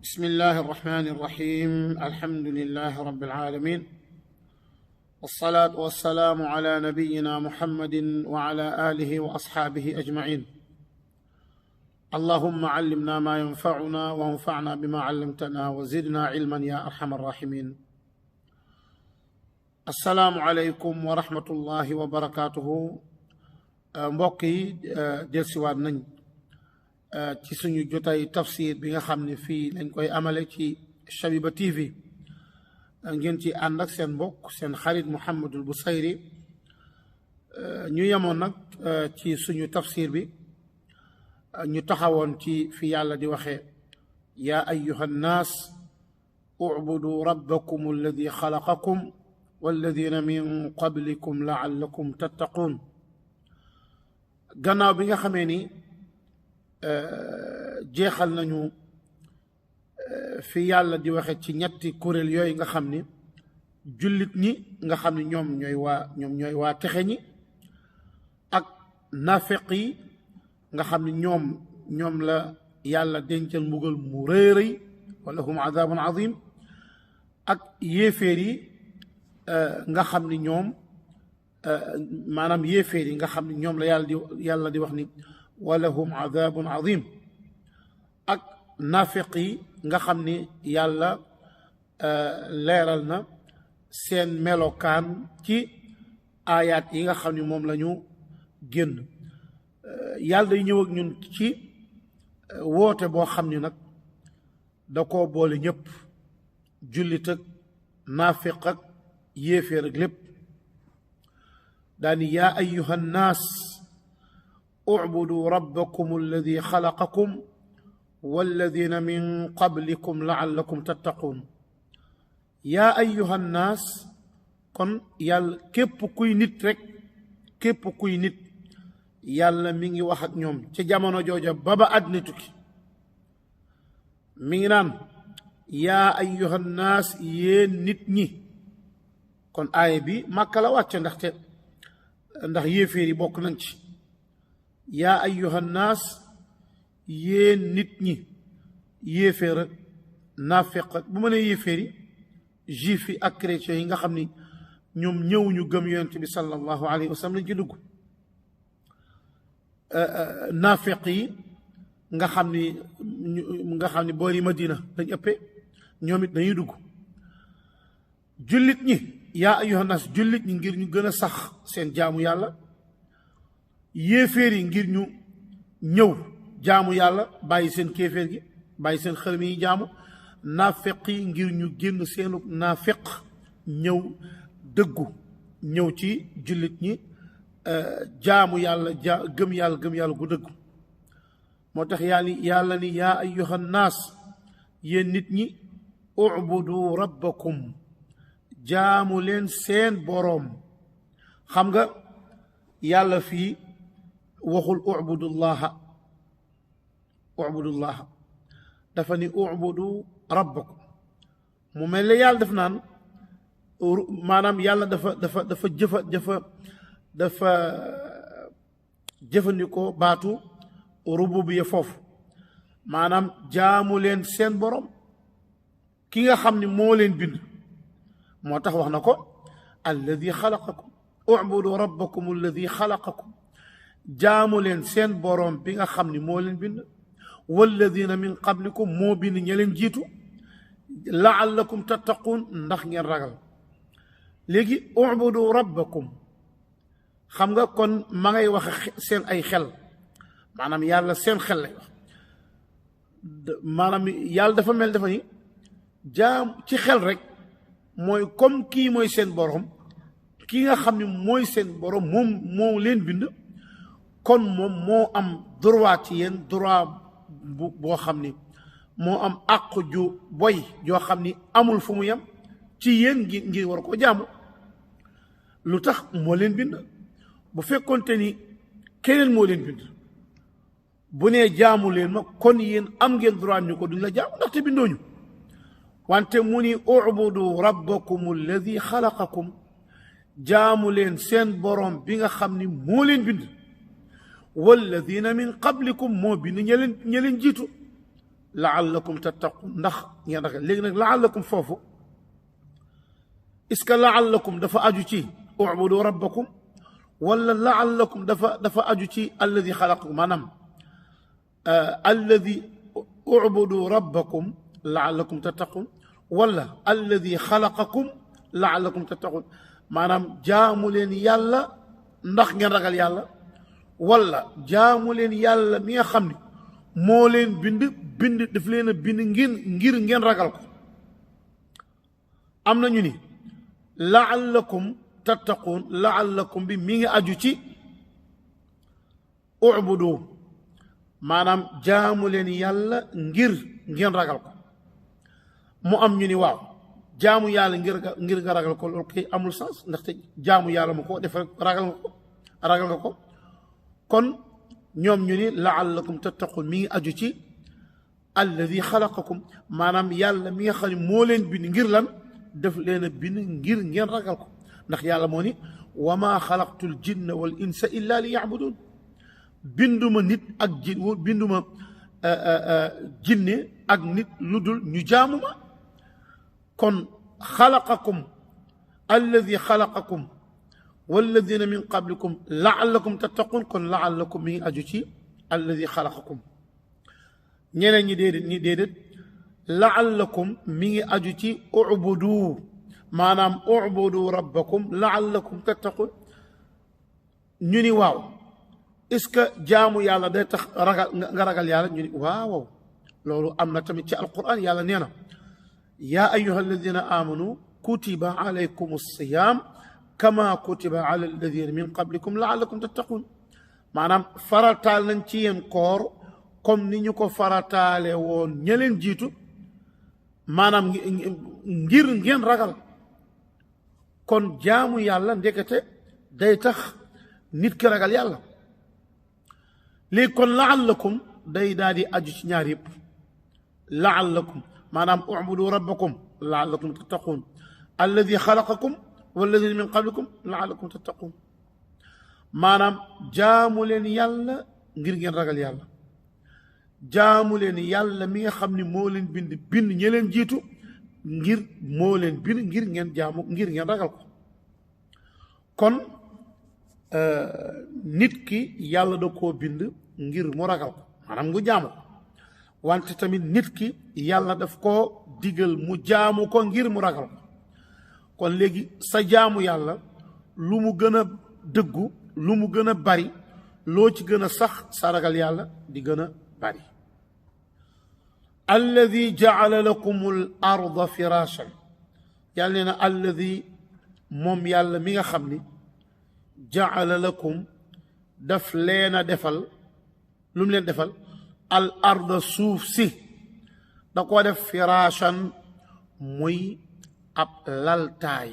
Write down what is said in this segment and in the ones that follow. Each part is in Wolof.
بسم الله الرحمن الرحيم. الحمد لله رب العالمين، والصلاة والسلام على نبينا محمد وعلى آله وأصحابه أجمعين. اللهم علمنا ما ينفعنا وانفعنا بما علمتنا وزدنا علما يا أرحم الراحمين. السلام عليكم ورحمة الله وبركاته. mbokki delsiwaat nañ ci suñu jotay tafsir bi nga xam ne fii lañ koy amale ci Shabiba TV ngeen ci ànd ak seen mbokk seen xarit Mouhamadul Busayri. ñu yemoon nag ci suñu tafsir bi ñu taxawoon ci fi yàlla di waxee yaa ayyuha nnaas ubudu rabbakum alladi xalaqakum walladina min qablikum laallakum tattaquun. gannaaw bi nga xamee ni jeexal nañu fi yàlla di waxe ci ñetti kuréel yooyu nga xam ni jullit ñi nga xam ni ñoom ñooy waa texe ñi, ak naafeq yi nga xam ni ñoom la yàlla dencal mbugal mu rëy rëy wa lahum adabun azim, ak yéeféer yi nga xam ni ñoom maanaam yéeféer yi nga xam ni ñoom la yàlla di wax ni walahum adabun azim, ak nafiq yi nga xam ni yàlla leeral na seen melokaan ci aayaat yi nga xam ni moom la ñu génn. yàlla day ñëw ak ñun ci woote boo xam ni nag da koo boole ñëpp, jullit ak nafiq ak yéeféer ak lépp. daani yaa ayyuha nnaas ubudu rabbakum alladi xalaqakum walladina min qablikum laallakum tattaquun. yaa ayyuha nnaas, kon yàlla képp kuy nit rek, képp kuy nit yàlla mi ngi wax ak ñoom ca jamono jooja ba àddina tukki. mi ngi naan yaa ayyuha nnaas, yéen nit ñi. kon aaya bi Màkka la wàcce ndax yéeféer yi bokk nañ ci. yaa ayyuha nnaas, yéen nit ñi. yéeféer ak naafeq ak bu ma nee yéeféer yi juif yi ak chrétiens yi nga xam ni ñoom ñëwuñu gëm yonent bi sallallahu alayhi wa sallam lañ ci dugg. naafeq yi nga xam ni boori Madina lañ ëppee, ñoom it dañuy dugg. jullit ñi yaa ayyuhan naas, jullit ñi ngir ñu gën a sax seen jaamu yàlla, yéeféer yi ngir ñu ñëw jaamu yàlla bàyyi seen kéeféer gi, bàyyi seen xërëm yi jaamu, naafeq yi ngir ñu génn seenu naafeq ñëw dëggu, ñëw ci jullit ñi jaamu yàlla gëm yàlla gu dëggu. moo tax yàlla ni yaa ayyuhan naas, yéen nit ñi, ubudu rabbakum, jaamu leen seen boroom. xam nga yàlla fii waxul ubudullaha dafa ni ubudu rabbakum. mu mel ne yàlla def naan maanaam yàlla dafa jëfandikoo baatu rububiyya foofu, maanaam jaamu leen seen boroom ki nga xam ni moo leen bind. moo tax wax na ko alladi xalaqakum, ubudu rabbakum alladi xalaqakum, jaamu leen seen boroom bi nga xam ni moo leen bind. walladina min qablikum, moo bind ña leen jiitu. laallakum tattaquun, ndax ngeen ragal. léegi ubudu rabbakum, xam nga kon ma ngay wax seen ay xel, maanaam yàlla seen xel lay wax. maanaam yàlla dafa mel dafa ni jaam ci xel rek mooy comme kii mooy seen borom, kii nga xam ne mooy seen borom moom moo leen bind, kon moom moo am droit ci yéen, droit boo xam ni moo am àq ju boy joo xam ni amul fu mu yem ci yéen ngir war ko jaamu. lu tax moo leen bind. bu fekkonte ni keneen moo leen bind, bu nee jaamu leen ma, kon yéen am ngeen droit ñu ko duñ la jaamu ndaxte bindooñu. wante mu ni ubudu rabbakum alladi xalaqakum, jaamu leen seen boroom bi nga xam ni moo leen bind. walladina min qablikum, moo bind ña leen jiitu. laallakum tattaqun ndax ngeen ragal léegi nag laallakum foofu est-ce que laallakum dafa aju ci ubudu rabbakum wala laallakum dafa aju ci alladi xalaqakum maanaam alladi ubudu rabbakum laallakum tattaqun wala alladi xalaqakum laallakum tattaqun maanaam jaamu leen yàlla ndax ngeen ragal yàlla wala jaamu leen yàlla mi nga xam ne moo leen bind daf leen a bind ngir ngeen ragal ko am nañu ni laallakum tattaqun laallakum bi mi ngi aju ci ubudu maanaam jaamu leen yàlla ngir ngeen ragal ko mu am ñu ni waaw jaamu yàlla ngir nga ragal ko loolu kay amul sens ndaxte jaamu yàlla mu ko def rek ragal nga ko kon ñoom ñu ni laallakum tattaqun mi ngi aju ci alladi xalaqakum maanaam yàlla mi nga xam ne moo leen bind ngir lan def leen a bind ngir ngeen ragal ko ndax yàlla moo ni wa maa xalaqtul jinna wal insa illa li yacbudun binduma nit ak binduma jinne ak nit lu dul ñu jaamu ma kon xalaqakum alladi xalaqakum walladina min qablikum laallakum tattaqun kon laallakum mi ngi aju ci alladi xalaqakum ñeneen ñi déedéet laallakum mi ngi aju ci ubudu maanaam ubudu rabbakum laallakum tattaqun ñu ni waaw est-ce que jaamu yàlla day tax nga ragal yàlla ñu ni waaw loolu am na tamit ci alquran yàlla nee na yaa ayuha alladina amanu kutiba alaykum alsiyam kama kutiba ala alladina min qablikum laallakum tattaqun maanaam farataal nañ ci yéen koor comme ni ñu ko farataale woon ña leen jiitu maanaam ngir ngeen ragal kon jaamu yàlla ndekete day tax nit ki ragal yàlla léegi kon laallakum day daal di aju ci ñaar yëpp laallakum maanaam ubudu rabbakum laallakum tattaqun alladi xalaqakum walladina min qablikum laallakum tattaqun maanaam jaamu leen yàlla ngir ngeen ragal yàlla jaamu leen yàlla mi nga xam ne moo leen bind ñi leen jiitu ngir moo leen bind ngir ngeen jaamu ngir ngeen ragal ko kon nit ki yàlla da koo bind ngir mu ragal ko maanaam ngu jaamu ko wante tamit nit ki yàlla daf koo digal mu jaamu ko ngir mu ragal ko kon léegi sa jaamu yàlla lu mu gën a dëggu lu mu gën a bari loo ci gën a sax sa ragal yàlla di gën a bari alladi jaala lakum al arda firashan yàlla nee na alladi moom yàlla mi nga xam ni jaala lakum daf leen a defal lu mu leen defal al arda suuf si da koo def firashan muy ab laltaay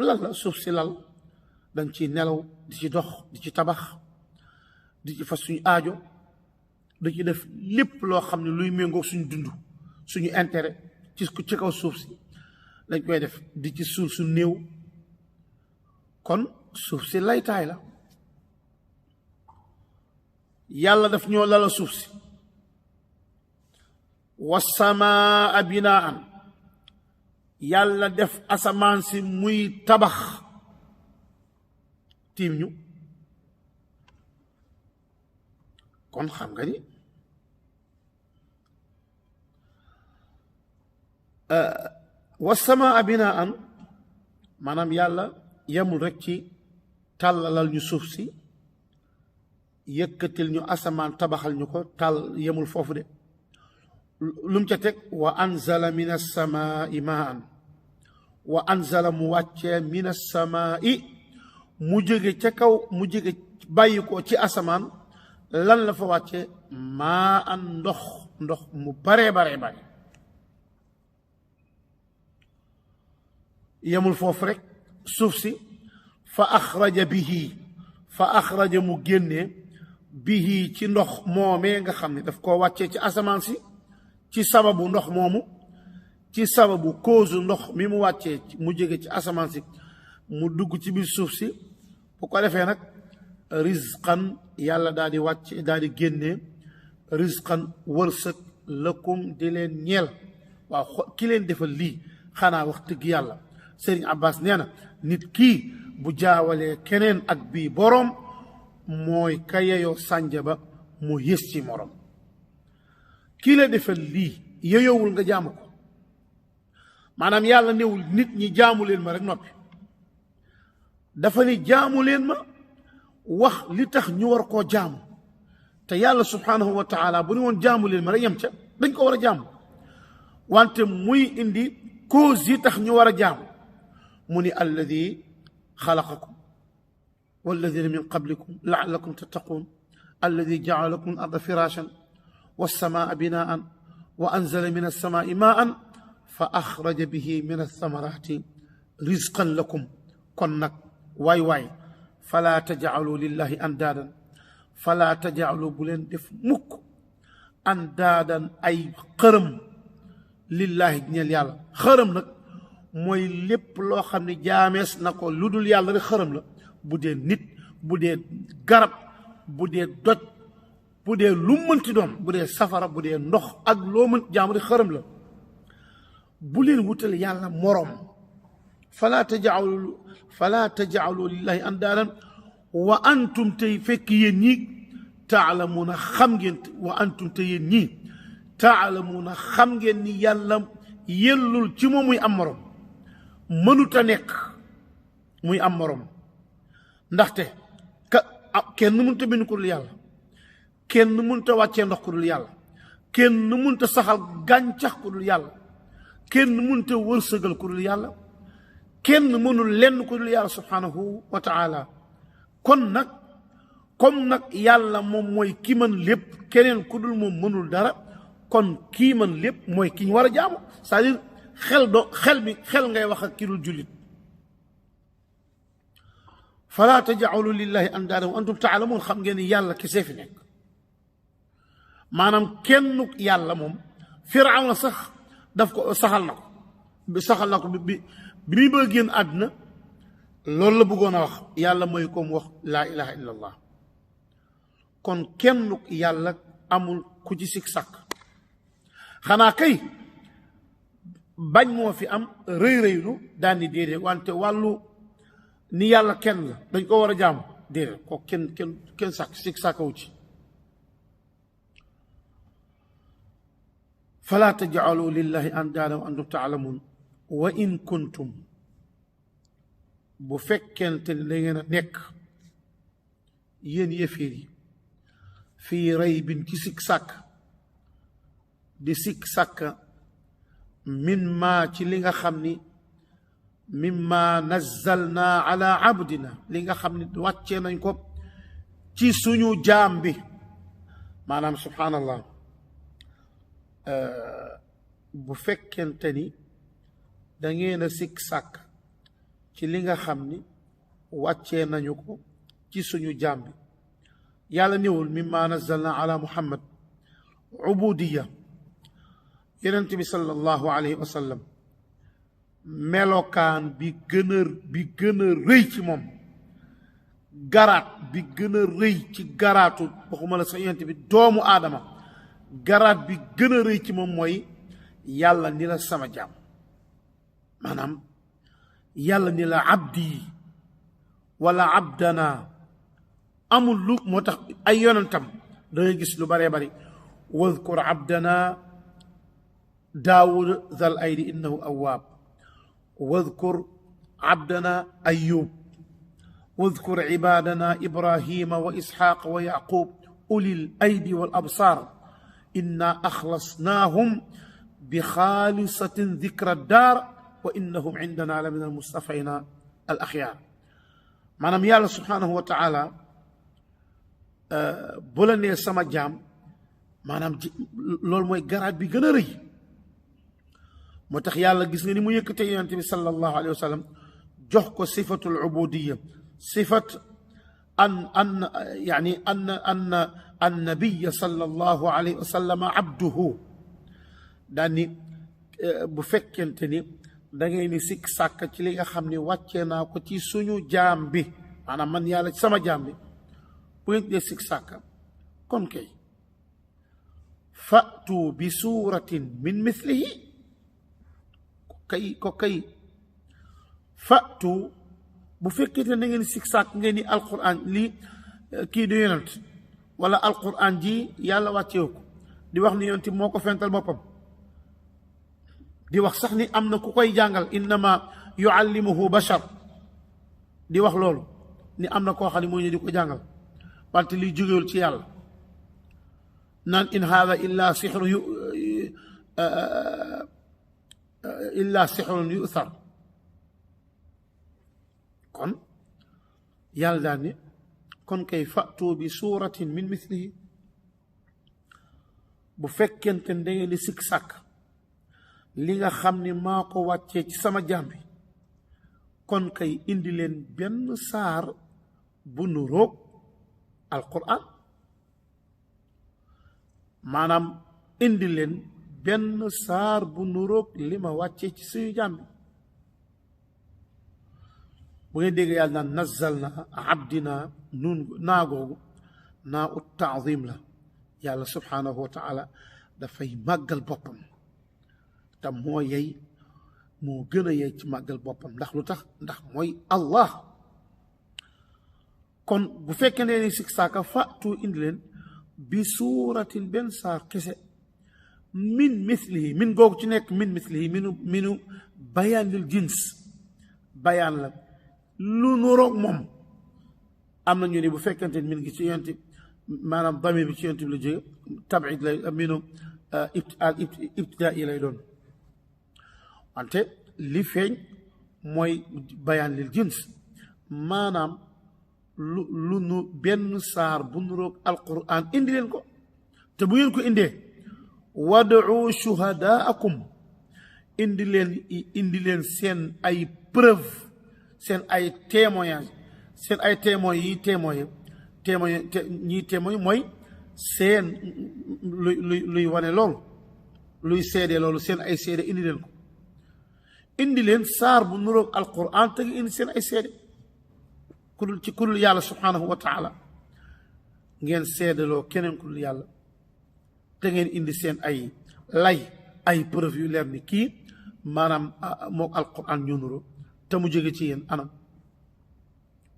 lal la suuf si lal dañ ci nelaw di ci dox di ci tabax di ci fas suñu aajo da ci def lépp loo xam ne luy méngoo suñu dund suñu intérêt ci kaw suuf si dañ koy def di ci suul su néew kon suuf si laytaay la yàlla daf ñoo lala suuf si wasamaa binaan yàlla def asamaan si muy tabax tiim ñu kon xam nga ni wasamaa binaan maanaam yàlla yemul rek ci tàllalal ñu suuf si yëkkatil ñu asamaan tabaxal ñu ko tàll yemul foofu de lu mu ca teg wa anzala min alsamaai maan wa anzala mu wàccee min alsamaai mu jóge ca kaw mu jóge bàyyi ko ci asamaan lan la fa wàccee maa an ndox mu bare yemul foofu rek suuf si fa axraja mu génnee bihi ci ndox moomee nga xam ne daf koo wàccee ci asamaan si ci sababu ndox moomu ci sababu cause ndox mi mu wàccee mu jóge ci asamaan si mu dugg ci biir suuf si bu ko defee nag rizqan yàlla daal di wàcce daal di génnee rizqan wërsëg lakum di leen ñeel waaw ki leen defal lii xanaa wax dëgg yàlla Serigne Abbas nee na nit kii bu jaawalee keneen ak bii boroom mooy ka yeyoo sànja ba mu yées ci morom kii la defal lii yeyowul nga jaamu ko maanaam yàlla newul nit ñi jaamu leen ma rek noppi dafa ni jaamu leen ma wax li tax ñu war koo jaamu te yàlla subhanahu wa taala bu ni woon jaamu leen ma rek yem ca dañ ko war a jaamu wante muy indi cause yi tax ñu war a jaamu mu ni alladi xalaqakum walladina min qablikum laallakum tattaqun alladi jacala lakum al arda firashan والسماء بناء وأنزل من السماء ماء فأخرج به من الثمرات رزقا لكم كنك واي فلا تجعلوا لله أندادا فلا تجعلوا بلين دف مك أندادا أي خرم لله نيال يالا خرم نك موي لب لو خامني جامس نكو لودول يالا ري خرم لا بودي نيت بودي غرب بودي دوج bu dee lu mënti doon bu dee safara bu dee ndox ak loo mën jaamu di xërëm la bu leen wutal yàlla moroom fala tajaalu lillahi andaadan wa antum tey fekk yéen ñi taalamuuna xam ngeen wa antum te yéen ñi taalamuuna xam ngeen ni yàlla yellul ci moom muy am moroom mënut a nekk muy am moroom ndaxte kenn mënut a bind ko dul yàlla kenn mënut a wàccee ndox ku dul yàlla kenn mënut a saxal gàncax ku dul yàlla kenn mënut a wërsëgal ku dul yàlla kenn mënul lenn ku dul yàlla subhanahu wa taala kon nag comme nag yàlla moom mooy ki mën lépp keneen ku dul moom mënul dara kon kii mën lépp mooy ki ñu war a jaamu c'est-à-dire xel ngay wax ak ki dul jullit fala taj'alu lillahi andaadan wa antum taalamuun xam ngeen ni yàlla kese fi nekk maanaam kenn yàlla moom Firawna sax daf ko saxal na ko bi muy bëgg génn àdduna loolu la bëggoon a wax yàlla mooy ko mu wax laa ilaha illa allah kon kenn yàlla amul ku ci sik sàkk xanaa kay bañ moo fi am rëy-rëylu daan ni déedéet wante wàllu ni yàlla kenn la dañ ko war a jaamu déedéet ko kenn sàkk sik sàkkawu ci فلا تجعلوا لله أندادا وأنتم تعلمون وإن كنتم بفكنت لنا نك ين يفيري في ريب كسك سك دي سك سك مما تليغا خمني مما نزلنا على عبدنا ليغا خمني واتينا نكو تي سونو جامبي مانام سبحان الله bu fekkente ni da ngeen a sikk sàkk ci li nga xam ni wàccee nañu ko ci suñu jaam bi yàlla néewul mimma nazalna ala muhammad ubudiya yonent bi sallallahu alayhi wa sallam melokaan bi gën a rëy ci moom garaat bi gën a rëy ci garaatu waxuma la sa yonent bi doomu aadama garaat bi gën a rëy ci moom mooy yàlla ni la sama jaam maanaam yàlla ni la abdi wala abdana amul lu moo tax ay yonentam da ngay gis lu baree bari wadkur abdana daawud zal aydi innahu awaab wadkur abdana ayub wadkur ibadana ibrahima wa isxaqa wa yaqub ulil aydi wal absar إنا أخلصناهم بخالصة ذكر الدار وإنهم عندنا لمن المصطفين الأخيار maanaam yàlla subhanahu wa taala bu la nee sama jaam maanaam loolu mooy garaat bi gën a rëy moo tax yàlla gis nga ni mu yëkkate yonent bi sallallahu alayhi wa sallam jox ko sifatul ubudiya sifat أن النبي صلى الله عليه وسلم عبده داني بفكنتني داغي سيك ساك تي ليغا خامني واتينا كو تي سونو جامبي من يالا سما جامبي بوين دي سيك ساك كون كاي fa'tu bi suratin min mithlihi ko kay fa'tu bu fekkete na ngeen sik sak ngeen ni alquran li kii du yonent wala alquran ji yàlla wàcceewu ko di wax ni yonent moo ko fental boppam di wax sax ni am na ku koy jàngal innama yuallimuhu bashar di wax loolu ni am na koo xam ne moo ñu di ko jàngal wante liy jógewul ci yàlla naan in hada illa sixrun yu'thar kon yàlla daal ni kon kay fa'tu bi suratin min mithlihi bu fekkente ne da ngeen di sikk sàkk li nga xam ni maa ko wàccee ci sama jaam bi kon kay indi leen benn saar bu nuroog alquran maanaam indi leen benn saar bu nuroog li ma wàccee ci suñu jaam bi bu ngeen dégg yàlla naan nazzal na abdina nun naa googu naa ut taazim la yàlla subhaanahu wa taala dafay màggal boppam te moo yey moo gën a yey ci màggal boppam ndax lu tax ndax mooy allah kon bu fekkee ne ni sik saaka fa'tu indi leen bi suuratin benn saar kese min mithlihi min googu ci nekk min mithlihi minu bayaanil jins bayaan la lu nuroog moom am na ñu ne bu fekkente min gi ci yonent maanaam damir bi ci yonent bi la jóge tabid lay minu al ibtidaa yi lay doon wante li feeñ mooy bayaan lil jins maanaam lu nu benn saar bu nuroog alquran indi leen ko te bu ngeen ko indee wad'u shuhadaakum indi leen seen ay preuve seen ay témoignage seen ay témoins yi ñiy témoin mooy seen luy wane loolu luy seede loolu seen ay seede indi leen ko indi leen saar bu nuroog alquran te nga indi seen ay seede ku dul yàlla subhanahu wa taala ngeen seedaloo keneen ku dul yàlla te ngeen indi seen ay lay ay preuve yu leer ni kii maanaam moog alquran ñu nuroo te mu jóge ci yéen anam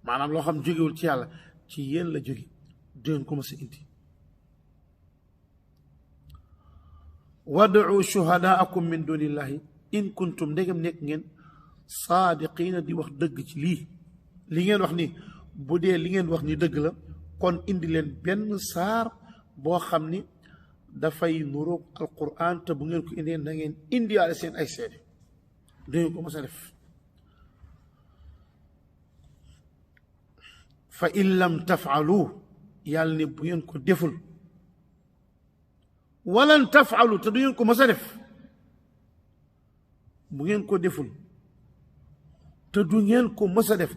maanaam loo xam jógewul ci yàlla ci yéen la jóge dégeen ko ma sa indi wad'u shuhadaakum min dunillahi in kuntum ndegam nekk ngeen saadiqiina di wax dëgg ci lii li ngeen wax ni bu dee li ngeen wax ni dëgg la kon indi leen benn saar boo xam ni dafay nuroog alquran te bu ngeen ko indee na ngeen indiwaale seen ay seede dégeen ko ma sa def fa in lam tafaalu yàlla ne bu ngeen ko deful walan tafaalu te du ngeen ko mës a def bu ngeen ko deful te du ngeen ko mës a def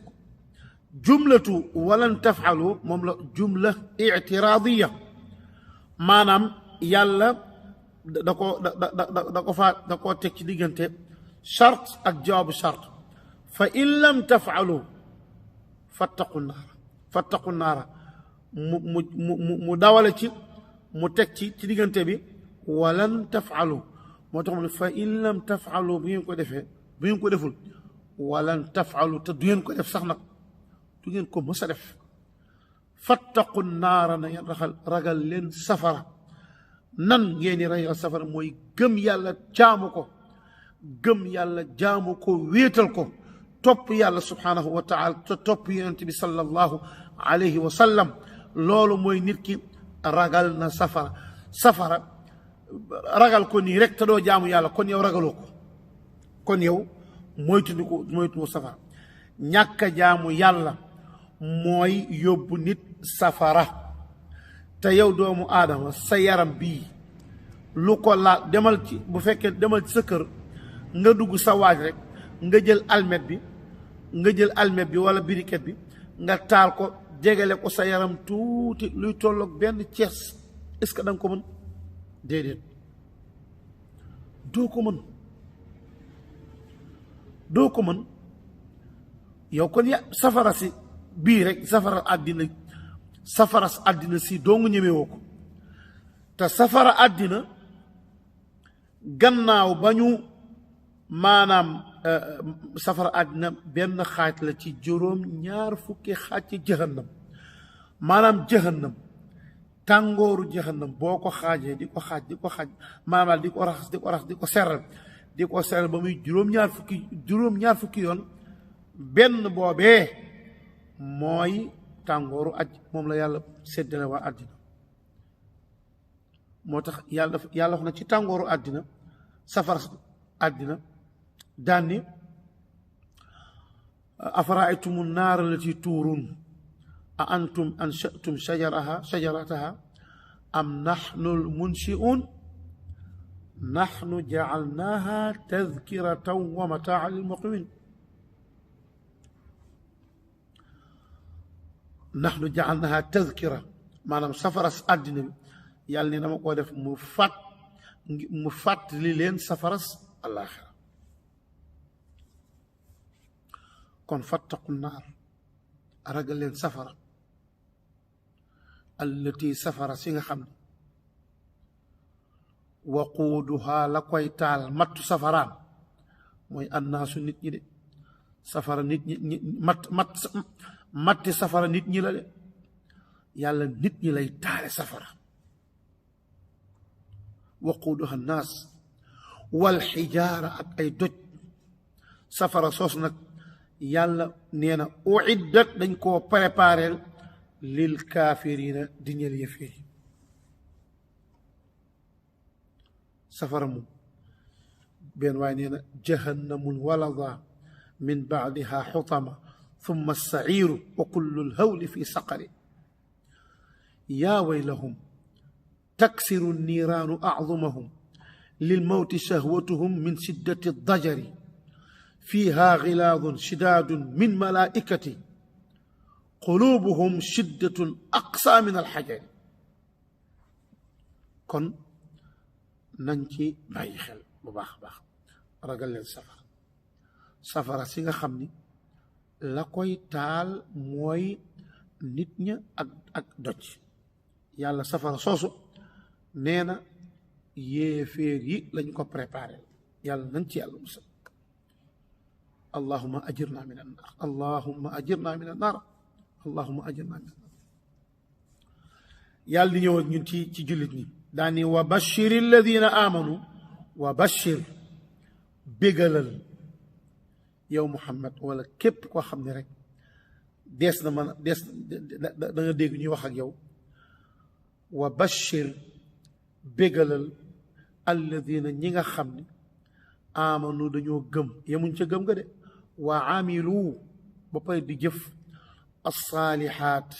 jumlatu walan tafaalu moom la jumla ictiraadiya maanaam yàlla da ko teg ci diggante charte ak jawaabu charte fa in lam tafaalu fattaqu naara mu dawale ci mu teg ci diggante bi walan tafaalu moo tax mu ne fa in lam tafaalu bu ngeen ko defee bu ngeen ko deful walan tafaalu te du ngeen ko def sax nag du ngeen ko mës a def fattaqu naara na ngeen ragal leen safara nan ngeen di ragal safara mooy gëm yàlla jaamu ko wéetal ko topp yàlla subhanahu wa taala te topp yonent bi sallallahu alayhi wa sallam loolu mooy nit ki ragal na safara ragal ko nii rek te doo jaamu yàlla kon yow ragaloo ko kon yow moytu safara ñàkk a jaamu yàlla mooy yóbbu nit safara te yow doomu aadama sa yaram bii lu ko laal demal ci bu fekkee demal ci sa kër nga dugg sa waaj rek nga jël almet bi wala biriket bi nga taal ko jegele ko sa yaram tuuti luy tolloog benn cees est-ce que da nga ko mën déedéet doo ko mën yow kon safara si bii rek safara àddina si doo nga ñemewoo ko te safara àddina gannaaw ba ñu maanaam safara àddina benn xaaj la ci juróom ñaar fukki xaaj ci jahannam maanaam jahannam tàngooru jahannam boo ko xaajee di ko xaaj maanaam di ko raxas di ko seral ba muy juróom-ñaar fukki yoon benn boobee mooy tàngooru moom la yàlla séddale waa àddina moo tax yàlla wax na ci tàngooru àddina safara àddina daanni afaraaytumu naara allati tuurun a antum anshatum shajarataha am naxnu lmunshi'un naxnu jacalnaaha tadkiratan wa mataacan lilmuqwin naxnu jacalnaaha tadkira maanaam safara àddina bi yàlla ne dama koo def mu fàttali leen safaras àllaaxira kon fattaqu naar ragal leen safara allati safara si nga xam ne waquuduha la koy taal mattu safaraan mooy annaasu nit ñi de safara nit ñi matti safara nit ñi la de yàlla nit ñi lay taale safara waquuduha annaas wal xijaara ak ay doj safara soos nag yàlla nee na uiddat dañ koo prépareel lil kaafirina di ñel yëfee safara moom benn waaye nee na jahannamun walada min baadiha xutama thumma saiiru wa kullu lhawli fi saqari yaa waylahum taksiru niiraanu acdumahum lilmawti shahwatuhum min shiddati dajari fiiha gilaadun shidaadun min malaaikati quluubuhum shiddatun aqsa min alxajari kon nañ ci bàyyi xel bu baax a baax ragal leen safara si nga xam ni la koy taal mooy nit ña ak doj yàlla safara soosu nee na yéeféer yi lañu ko préparé yàlla nañ ci yàlla musal allahuma ajirna min annar allahuma ajirna min annar allahuma ajirna min annar yàlla di ñëw ak ñun ci jullit ñi daani wa bashir alladina amanu wa bashir bégalal yow Muhammad wala képp koo xam ne rek dees na mën da nga dégg ñuy wax ak yow wa bashir bégalal alladina ñi nga xam ne amanu dañoo gëm yemuñ ca gëm nga de wa amilu ba pare di jëf alsaalihaat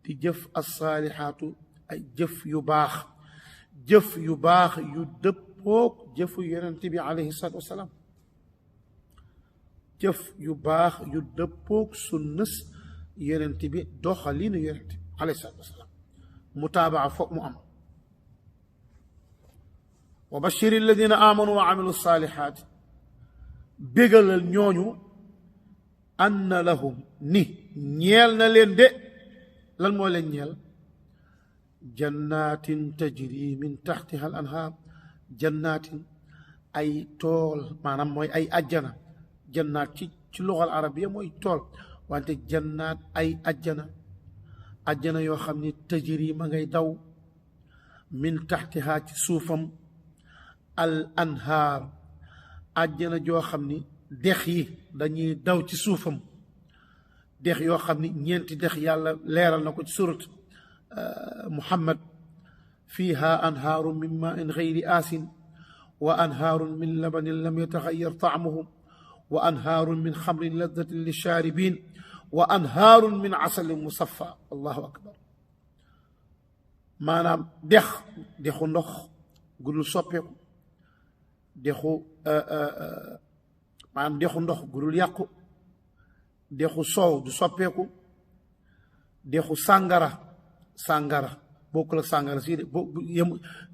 di jëf alsaalihaatu ay jëf yu baax yu dëppoog jëfu yonent bi alayhi salaatu wasalaam jëf yu baax yu dëppoog sunnas yonent bi doxalinu yonent bi alayhi salaatu wasalaam mutaabaa foog mu am wa bashir alladina amanu wa amilu saalihaat bégalal ñooñu anna lahum ni ñeel na leen de lan moo leen ñeel jannatin tajri min taxtiha al anhaar jannatin ay tool maanaam mooy ay ajjana jannaat ci luxal arabiya mooy tool wante jannaat ay ajjana yoo xam ni tajri ma ngay daw min taxtiha ci suufam al anhaar ajjana joo xam ni dex yi dañuy daw ci suufam dex yoo xam ni ñeenti dex yàlla leeral na ko ci surat Muhammad fiiha anhaaru min maain gayri aasin wa anhaaru min labanin lam yataxayyar taamuhu wa anhaaru min xamrin ladatin lishaaribin wa anhaaru min asalin musaffa allahu akbar maanaam dexu ndox gudul soppeeku maanaam dexu ndox gudul yàqu dexu soow du soppeeku dexu sàngara bokkul ak sàngara sii de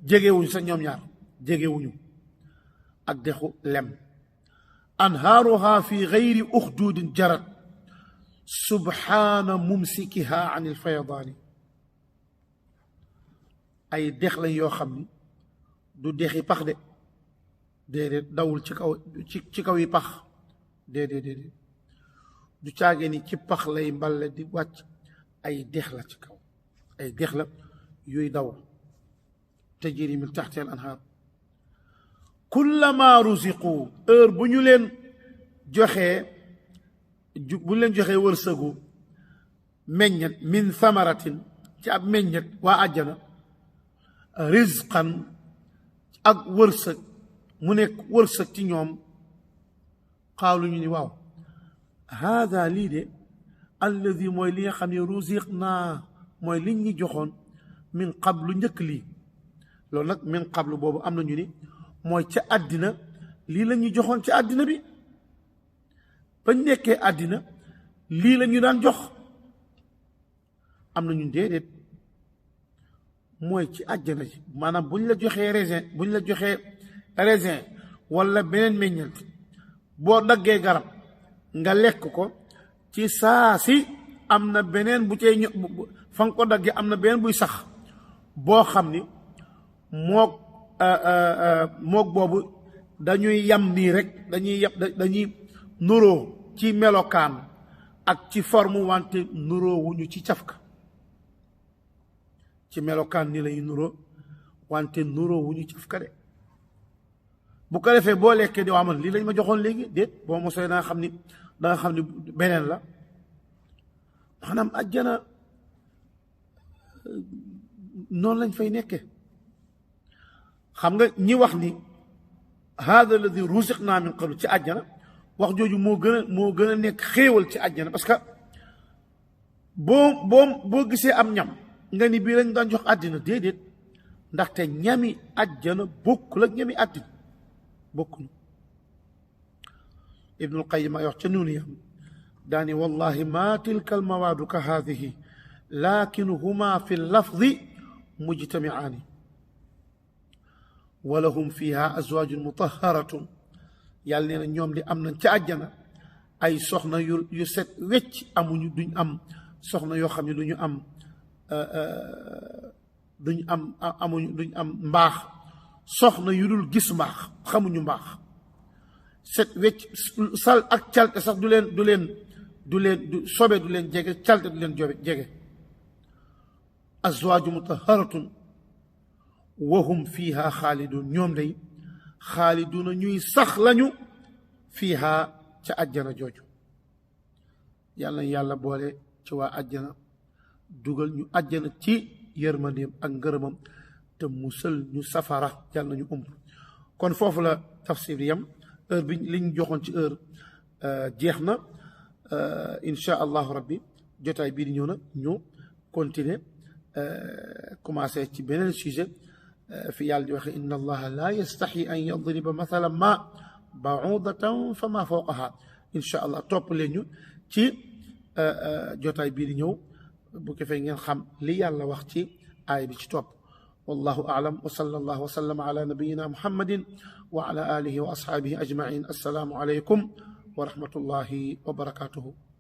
jegewuñu sax ñoom ñaar jegewuñu ak dexu lem anhaaruha fi gayri uxdudin jarat subhaana mumsikiha an ilfayadaani ay dex lañ yoo xam ni du dexi pax de déedéet dawul ci kaw yi pax déedéet du caage ni ci pax lay mballe di wàcc ay dex la ci kaw ay dex la yuy daw tajri min taxti al anhaar kullama ruziqu heure bu ñu leen joxee wërsëgu meññet min thamaratin ci ab meññet waa àjjana rizqan ak wërsëg mu nekk wërsëg ci ñoom xaalu ñu ni waaw haada lii de alladi mooy li nga xam ne ruziq naa mooy liñ ñi joxoon min qablu njëkk lii loolu nag min qablu boobu am na ñu ni mooy ca àddina lii la ñu joxoon ci àddina bi bañ nekkee àddina lii la ñu daan jox am na ñu déedéet mooy ci àjjana ji maanaam buñ la joxee raisin wala beneen meññeent boo daggee garab nga lekk ko ci saa si am na beneen bu cay fa nga ko daggee am na beneen buy sax boo xam ni mook boobu dañuy yam nii rek dañuy nuroo ci melokaan ak ci forme wante nuroo wuñu ci cafka ci melokaan ni lay nuroo wante nuroo wuñu cafka de bu ko defee boo lekkee di waa man lii lañ ma joxoon léegi déet boo mosee da nga xam ni beneen la maanaam àjjana noonu lañ fay nekkee xam nga ñi wax ni hada alladi ruziqna min qablu ci àjjana wax jooju moo gën a nekk xéewal ci àjjana parce que boo gisee am ñam nga ni bii lañ daan jox àddina déedéet ndaxte ñami àjjana bokkul ak ñami àddina bokkuñu ibnul qayim ay wax ca nuunu yam daani wallahi ma tilka almawaadu ka haadihi lakin huma fi lafdi mujtamiaani wa lahum fiha azwaajun mutaharatun yàlla nee na ñoom di am nañ ca àjjana ay soxna yu set wecc duñ am soxna yoo xam ne duñ am mbaax soxna yu dul gis mbaax xamuñu mbaax set wecc sal ak calte sax du sobe du leen jege calte du leen jege azwaaju mutaharatun wa hum fiha xaalidun ñoom day xaaliduna ñuy sax lañu fiha ca àjjana jooju yàlla boole ci waa àjjana dugal ñu àjjana ci yërmandeem ak ngërëmam te musal ñu safara yàlla nañu kon foofu la tafsir yam heure bi li ñu joxoon ci heure jeex na insha allahu rabbi jotaay bii di ñëw nag ñu continuer commencé ci beneen sujet fi yàlla di waxe inna allaha la yastaxi an yadriba mathalan ma baudatan fa ma fawqaha insha allah topp leen ñu ci jotaay bii di ñëw bu ko fee ngeen xam li yàlla wax ci aay bi ci topp wallahu a'lam wa sallallahu wa sallama ala nabiyyina muhammadin wa ala alihi wa ashabihi ajma'in assalaamu alaykum wa rahmatullahi wa barakatuhu